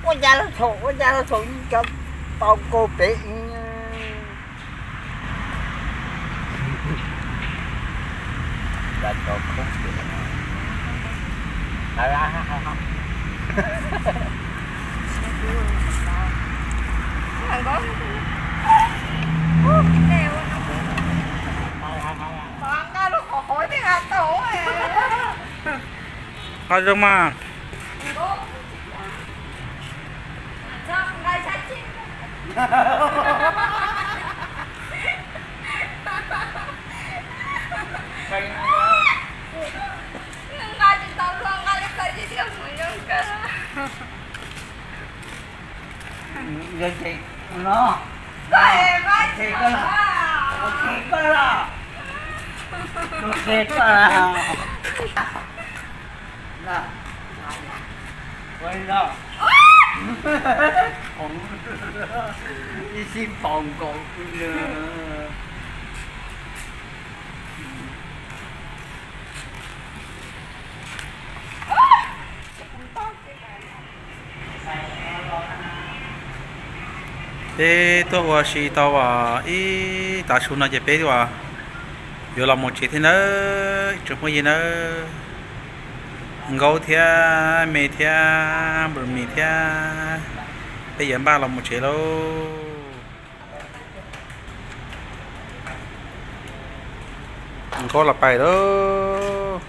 Ua cas los thaum, ua cas los thaum cov tau nkaus pem. Qhov zoo mas. Ua tsev no, ua tsev koj los, ua tsev koj los, ua tsev koj los. Ib sij pom nkaus. Peb tuaj ua si tau ib tav su no ces peb yuav los mus tsev thiab nawb tsoom phooj ywg nawb. Nkaub thiab me thiab npus mis thiab peb yuav npaj los mus tsev lauj. Nkaub los pais lauj.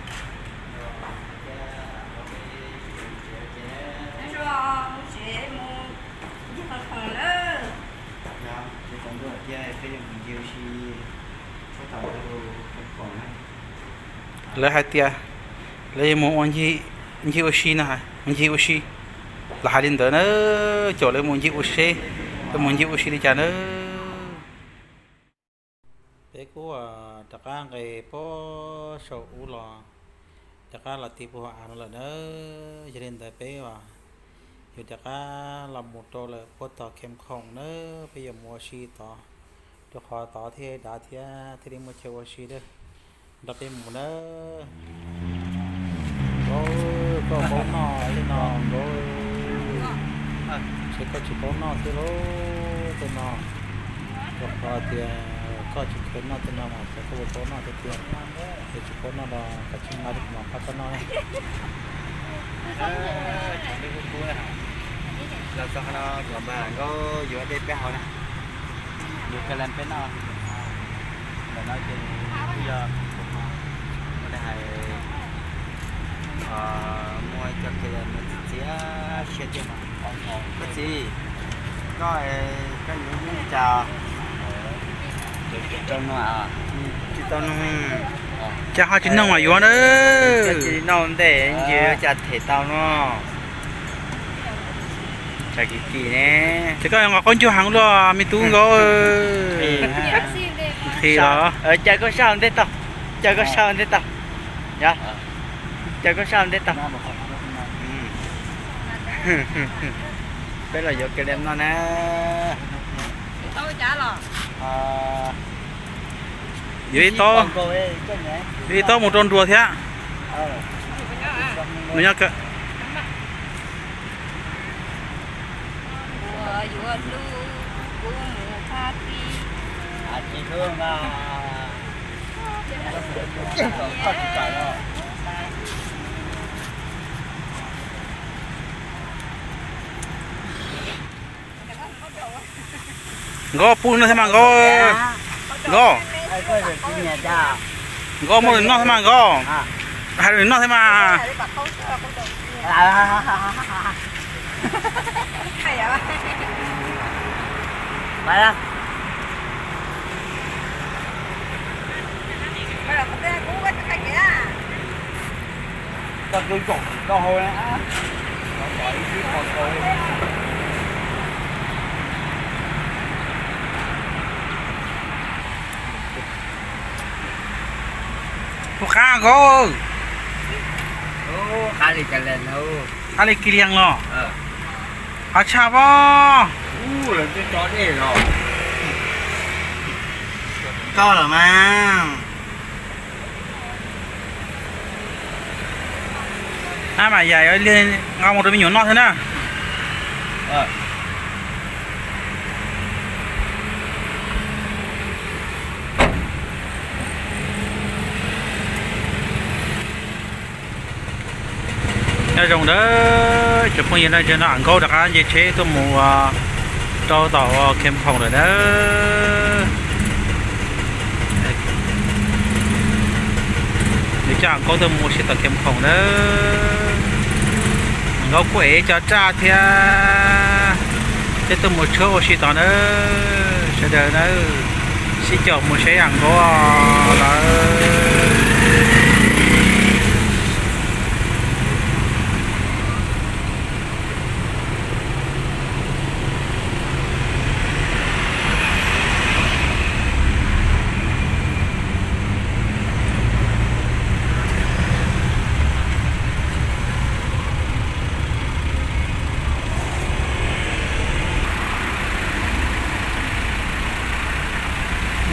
Lawv hais tias lawv yuav mus ua ncig ua si no, mus ncig ua si. Los hais li ntawd na, caum lawv mus ncig ua si seb lawv mus ncig ua si li cas na. Peb kuj rov qab nqes puag saum ub los rov qab los ti puag hauv av no lawm na. Yog li ntawd peb yuav rov qab los mus rau lawm puag tom Khees Khoom na, peb yuav mus ua si tod, rau qhov tod thiaj dav thiab thiaj li muaj chaw ua si na. Nrog peb mus na. Nkaub, koj paub noj tej no Nkaub. Ces koj tsis paub noj thiab lauj tej no. Rau qhov tias koj tsis kheev noj tej no mas xyov koj puas paub noj tiag tiag. Es tsis paub noj los koj tsis noj li kuv mam pab koj noj na. Los txog qhov no kom npawg Nkauj yuav dej peb haus na. Yuav ka lees peb noj. Ntawm no ces yog ua li hais muaj cov ka lees no txias txias siab tiag mas. Koj txiv, koj, koj yuav li cas? Tsis tau nug. Cas ho tsis nug mas yuav na. Koj tsis noj ntej ntsis cas them tau no. Tsam kim kim ne. Ces koj nqos qaub ncaug heev luaj me tub Nkauj. Nqhis los. Caw koj sab ntej tau. Caw koj sab ntej tau. Caw koj sab ntej tau. Peb los yuav ka lees noj na. Yuav ib tob, yuav ib tob mus rau nruas thiab. Nws nyob kawg. Nkauj pub nws noj thiab mas Nkauj. Nkauj, Nkauj muab nws noj thiab mas Nkauj. Hais rau nws noj thiab mas. Tus qab Nkauj. Qab li kis lias los. Qab tshaj pob. Koj los mas. Ab mas yam li nqa mus rau me nyuam noj xwb na. Nyob zoo nawb cov phooj ywg, no Am Nkaub rov qab nce tsheb tuaj mus rau tom Khem Khoom lawm nawb. Nws coj Am Nkaub tuaj mus ua si tom Khem Khoom nawb. Am Nkaub kuj ev cov raj thiab, thiab tuaj mus tshuab ua si tod nawb. Sawv daws nawb, sib caum mus saib Am Nkaub lawm.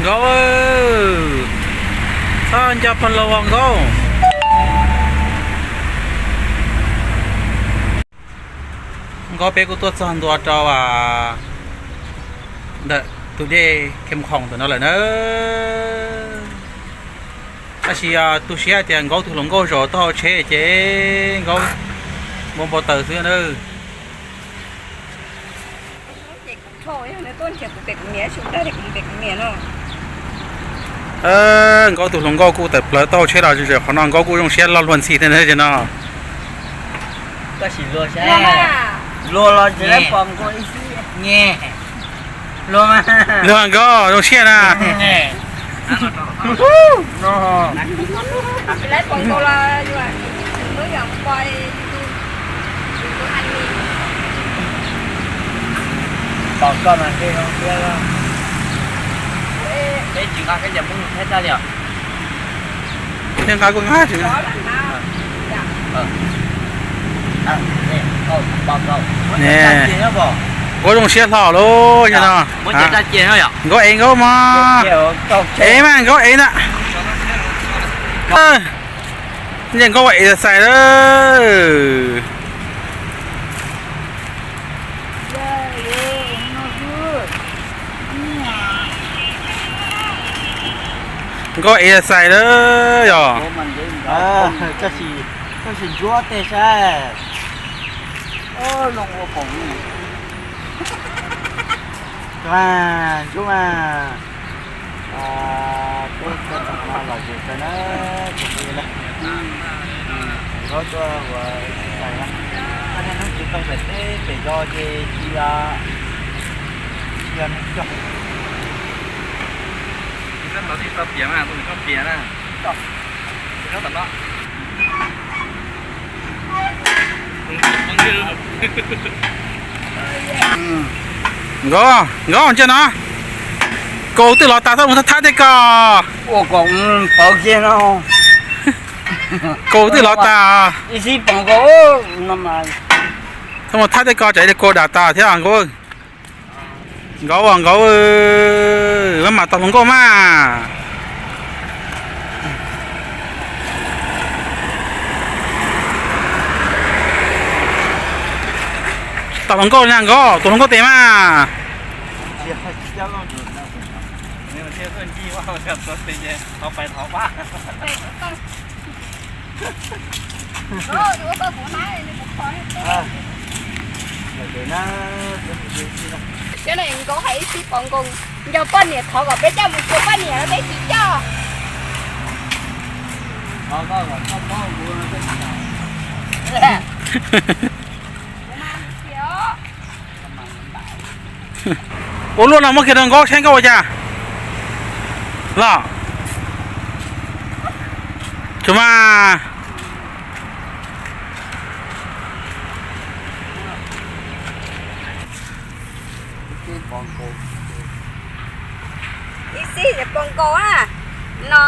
Nkaub, txhob nco pog laus Nkaub. Nkaub, peb kuj tuaj txog ntua rau ntawm tus dej Khem Khoom ntawm no lawm nawb. Tab sis tu siab hais tias Nkaub tus hluas nkauj zaum taub hau tsheb ces Nkaub npau npau taws xwb nawb. Nkaub tus hluas nkauj kuj tawm plaws taub hau tsheb los zawm qhov no, Nkaub kuj zoo siab loj luag ntxhi thiab nawb no. Luag Nkaub, zoo siab na. Peb tsis nqa khaub ncaws Hmoob Thaib tag li os. Thiab nqa kuj nqa tsis. Nkauj zoo siab hlo lauj, yog no. Nkauj ev Nkauj mas. Ev mas Nkauj ev na. Nce Nkauj ua exercise lawm. Nkauj exercise lawm yog. Koj sim ntsuab tej saib. Ntsuab mas, ntsuab mas. Peb cov tseem no los yus kawg na, tsis li na. Nkauj tuaj ua exercise na. Hnub tsis tau pem teb pem zos ces tsis, tsis yog neeg coob. Tsis tau piav mas, tus tsis tau piav na. Nkauj, Nkauj, ntsia no. Kaus twb los tas, txhob mus thab tej ko. Kaus twb los tas. Txhob mus thab tej ko, tsam ib pliag kaus dam tas thiab Nkauj. Nkauj, Nkauj, maj mam tos hluas nkauj mas. Tos hluas nkauj na Nkauj, tos hluas nkauj tes mas. Cov no Nkauj hais ib txhij pom nkaus, nco poj niam thov kom peb coj mus cuag poj niam los peb tsis coj. Ua luaj no muab kiag rau Nkauj saib Nkauj ua cas. Los, tsuas mas. Ib txhij pom nkaus na, no.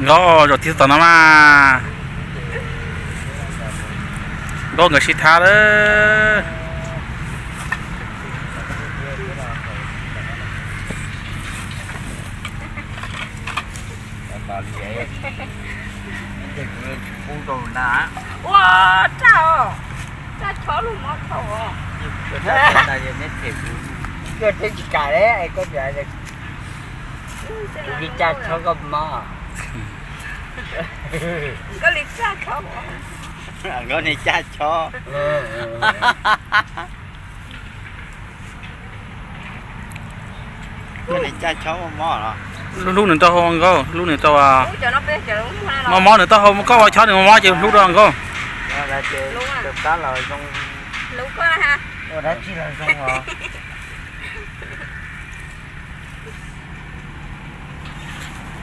Nkauj zaum tiv tom no mas. Nkauj nkawd sib thab lawm. Ua raj os. Koj tsis kam li, koj li caj chob koj mob. Koj li caj chob. Nkauj, nej caj chob. Nkauj, nej caj chob mob los? Hlub nws taub hau Nkauj, hlub nws tau. Mob mob nws taub hau, koj ua chob nws mob mob ces hlub rau Nkauj.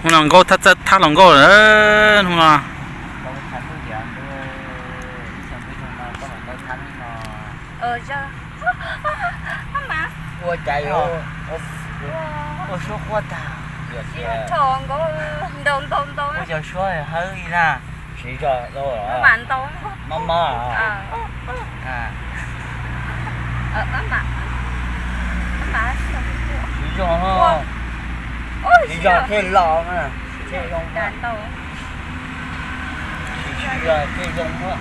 Hnub no Nkauj thab hluas Nkauj, hnub no. Ua cas yuav ua suab quaj tag? Ua cov suab hawb li na. Siv zog, mob mob. Siv zog, siv zog thiaj los, thiaj zoo. Siv zog thiaj zoo.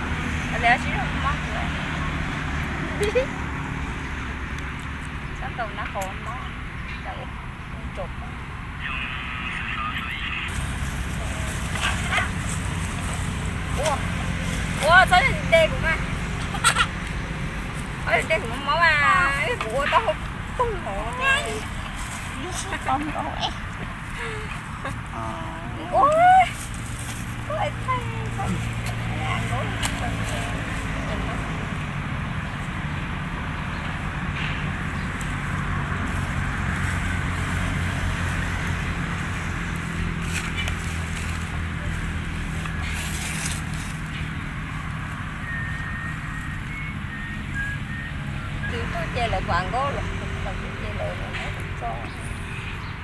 Ua, txhob de kuv mas. Txhob de kuv mob mas, kuv ua taub hau toog hov.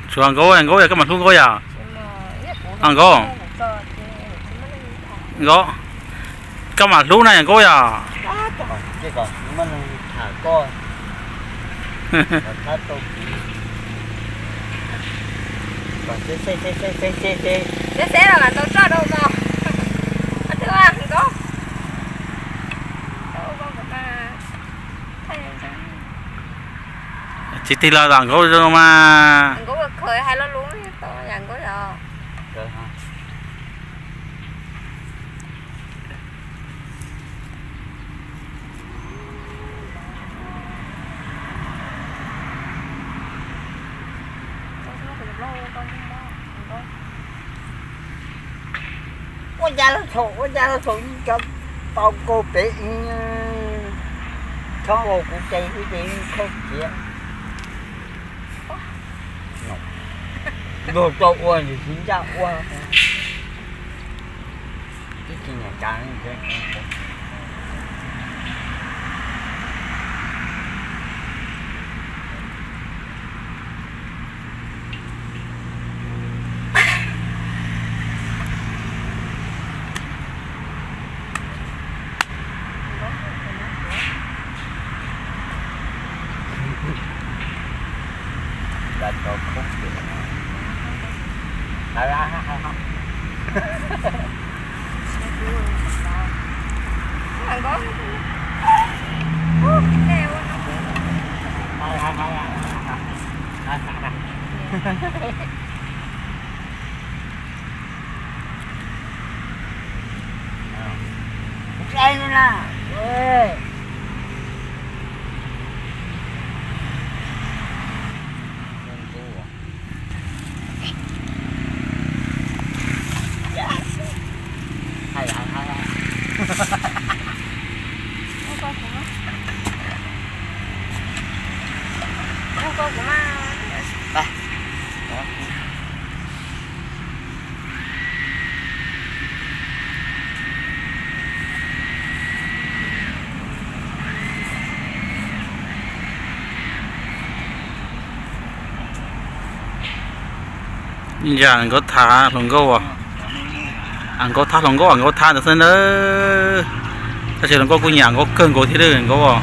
Tsuas Nkauj, Nkauj yog koj mam hlub Nkauj yom? Nkauj, Nkauj, koj mam hlub na Nkauj yom? Xeb xeb los mam tau tso rau mog. Nkauj, tsis tig los tom Nkauj zoo mas. Nkauj ua khaws hais lo lus tau yam Nkauj yom. Ua cas los thaum, ua cas los thaum cov tau kaug pem, txhob ua kuv ces kuv ces khaub kiag. Luag tau ua yus tsis ncaj ua. Ib tsis nyiam cas. Yam Nkauj thab hluas Nkauj as. Nkauj thab hluas Nkauj, Nkauj thab ntawd xwb nawb. Tab sis hluas Nkauj kuj nyiam Nkauj kawg nkaus thiab Nkauj as.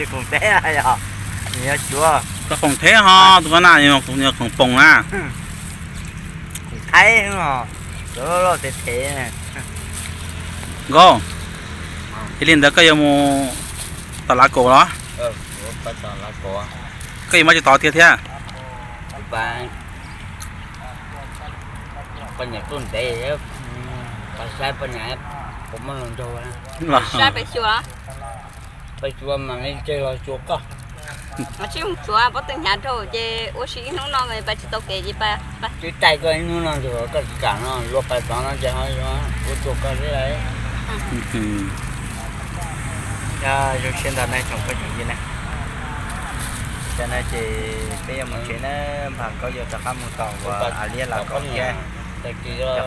Khoom teb yog, khoom teb ho tus qab na, khoom poom na. Khoom thaib, loj loj tes tes. Nkauj, yog li ntawd koj yuav mus tom Lav Kaum los? Koj yuav muab tsis tod tiag thiab? Poj niam tuaj ntev, poj saib poj niam, kuv muab los nrog. Saib peb xyuas, peb xyuas mas li tseg los xyuas koj. Mas tsis mus xyuas, pob tw hnyav dhau ces ua si ib hnub no pais tsis tau kev ces pais. Twb taij koj ib hnub no nrog koj tsis kam no, luag pais tod no ces ho yuav ua txuag koj xwb lauj. Zoo siab ntau nej tsoom phooj tsoom ywg na. Tam no ces peb yuav mus tsev na, npam Nkauj yuav rov qab mus tom uas Av Liab Lav Kaum thiab. Rau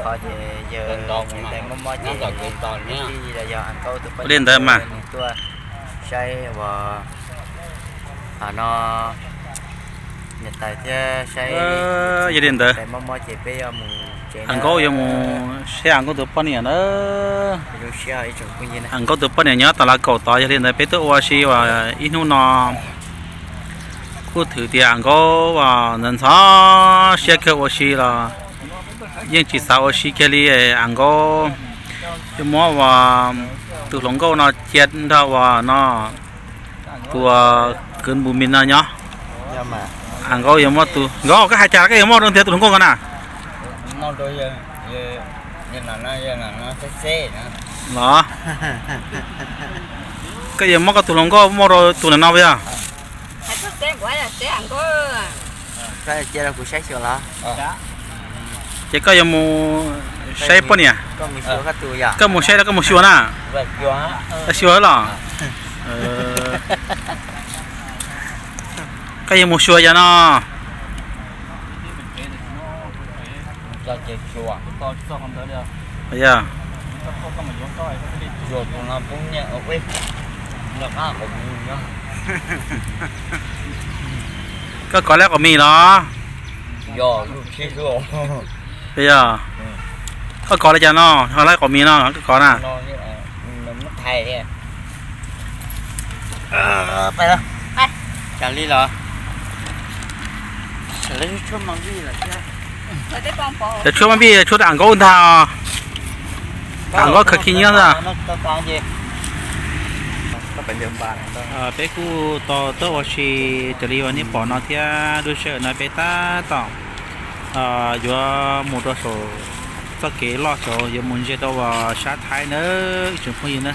qhov ces yawg niam tais mob mob ces tij los yog Av Nkaub tus poj niam tuaj saib uas no niam tais thiab saib, yog li ntawd mob mob ces peb yuav mus tsev, Av Nkaub yuav mus saib Av Nkaub tus poj niam na. Av Nkaub tus poj niam nyob tom Lav Kaum tod, yog li ntawd peb tuaj ua si uas ib hnub no kuj thwm tias Av Nkaub uas ntxhov ntxhov siab kawg ua si los yeej tsis xav ua si kiag li. Av Nkaub yuav muab uas tus hluas nkauj no cia nrog uas no tus kwv Npus Mis no nyob. Av Nkaub yuav muab tus, Nkauj koj hais cas koj yuav muab rau ntiag tus hluas nkauj ko na? Los, koj yuav muab koj tus hluas nkauj muab rau tus no puas yog? Ces koj yuav mus saib poj niam, koj mus saib los koj mus xyuas na? Xyuas los? Koj yuav mus xyuas yog no? Koj kov lab qos mis los? Yog, koj kov li cas no ho lab qos mis no koj kov na? Cas li los? Lawv tshuab maj vij, tshuab rau Av Nkaub ntag. Av Nkaub khaws khib nyiab ntag. Peb kuj tau tuaj ua si raws li uas nej pom no thiab, lub sij hawm no peb tab tom yuav mus rau saum txoj kev loj saud yuav mus ntsia rau uas sab Thaib na, ib tsoom phooj ywg na.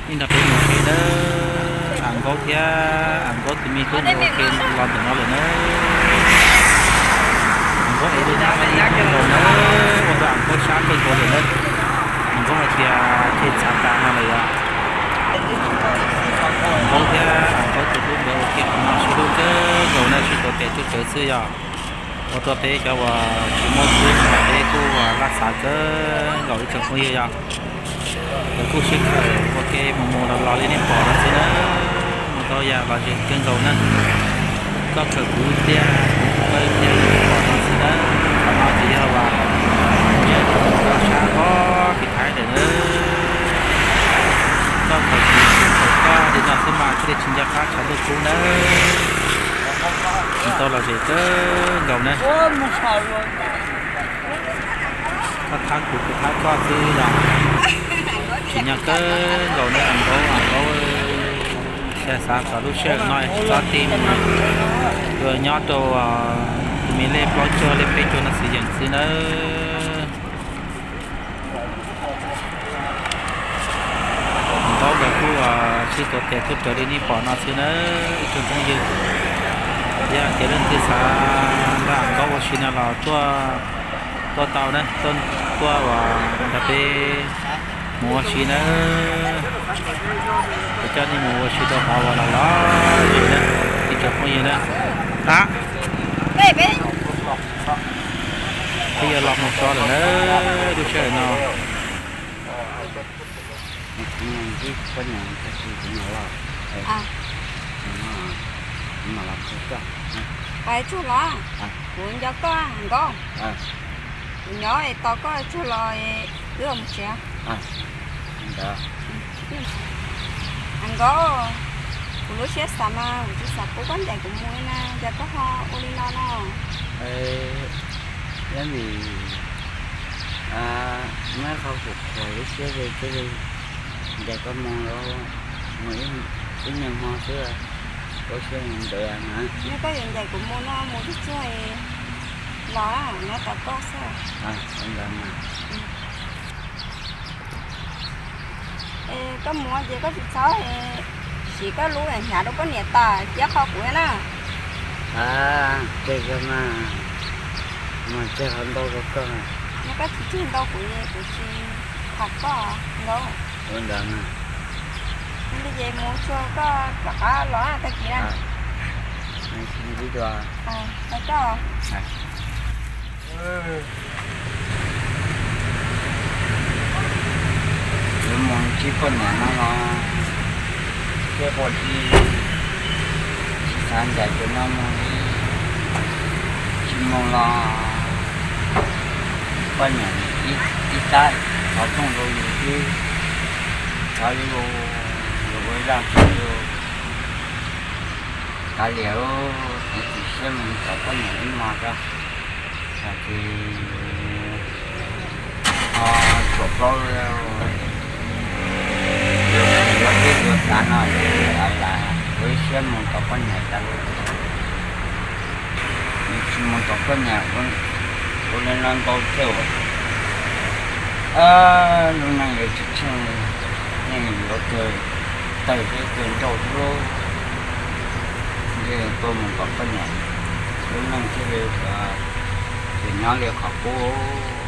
Nej nrog peb mus seb nawb, Av Nkaub thiab Av Nkaub tus me tub ua ke los ntawm no lawm na. Av Nkaub ev lub hnab ib hnub los na, ua rau Av Nkaub sab kawg nkaus lawm na. Av Nkaub hais tias cheg txhav tas no lawm yog. Av Nkaub thiab Av Nkaub tus tub nkawd ua ke qhov no sib hlub kawg nkaus na, sib tuav tes tuav taw xwb yog. Ua rau peb cov uas tsis muaj tub no peb kuj laj xav kawg nkaus ib tsoom phooj ywg yog. Nkawd kuj sib khawm ua ke mus mus los los li nej pom no xwb na, mus tau yam lom zem kawg nkaus na. Koj khawm kuv ib pliag, kuv khawm koj ib pliag li nej pom no xwb na. Qhov no ces yog uas nyob rau sab nraud tim Thaib lawm na. Koj khawm kuv, kuv khawm koj li no xwb mas thiaj li tsis nco qab tshav ntuj kub nawb. Mus tau lom zem kawg nkaus na. Koj thab kuv, kuv thab koj xwb los tsim nyog kawg nkaus na Av Nkaub, Av Nkaub. Xav xav kom lub sij hawm no tsis txhob ti mus, yuav nyob rau tus me lej plaub caug lej peb caug no xwb yeem xwb nawb. Av Nkaub nkawd kuj sib tuav tes tuav taw li nej pom no xwb nawb ib tsoom phooj ywg. Yog tias leej twg xav nrog Av Nkaub ua si no los tuaj, tuaj tau na, tuaj uas nrog peb Mus ua si na, kuv coj nej mus ua si rau qhov uas los los ib tsoom phooj ywg na. A, peb yuav los mus so lawm na, lub sij hawm no. Pais tsuag los, kuv nco koj Nkauj. Kuv nyob es tos koj tsuag los wb mus tsev. Nkauj, kuv lub siab xav mas kuv tsis xav pub koj ncaim kuv mus li na, cas koj ho ua li no no? Yog vim muaj qhov kuv khuam lub siab ces thiaj li ncaim koj mus, mus ib nyuag hmo xwb, lub siab ntev na. Yog koj yuav ncaim kuv mus no mus tsuag tsuag los na, tos koj xwb. Ua ntawd mas. Es koj mus ces koj tsis txhob siv koj lub hnyav rau poj niam tas, cia qho kuv na. Tseg koj mas, mas tseg qhov ntau rau koj. Yog koj tsis tseg ntau kuv, kuv tsis tham koj Nkauj. Ua ntawd mas. Li ces mus tsuag koj rov qab los tag kis na. Tau koj. Yuav mus ntsib poj niam no los thiab ua si, tsis xav ncaim tus no mus li. Tsis mus los poj niam ib tab thov rooj rau yus xwb, thov yus, yus ua zaj txog yus kav liam, kuv tsis siab mus tom poj niam ib hmos tso. Hais tias ho tshuav plaub, yuav tsis yuav peb yuav xav no ces lawv lam ua ib siab mus tom poj niam tas li. Nws tsis mus tom poj niam ua li no ntau thiab uas lub neej yuav tsis tsheej, yeej yuav kawg tawg thiab kawg nrauj xwb lauj. Ntshe tuaj mus tom poj niam, lub neej thiaj li, ces nyob li qhov qub.